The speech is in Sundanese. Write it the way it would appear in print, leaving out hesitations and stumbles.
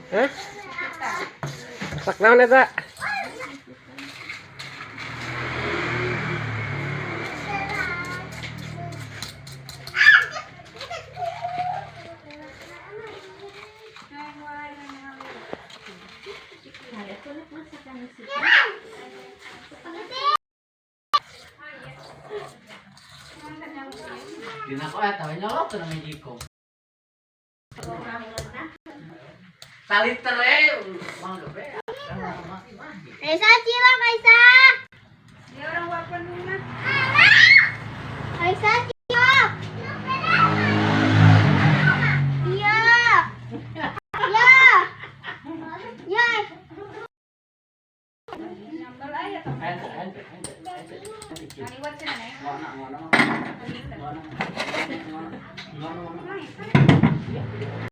Hah? Masak naon eta? Dina ko eta we nyolok teu majiko. Tali tere mah gabe. Kaisa cilok, Kaisa. Dia orang wapan rumah. Kaisa cilok. Iya. Ya. Ya. Nyambal aja tuh. Ente ente ente ente. Ngaliwat cenah ya. Ngono ngono. Ngono ngono. Ngono ngono.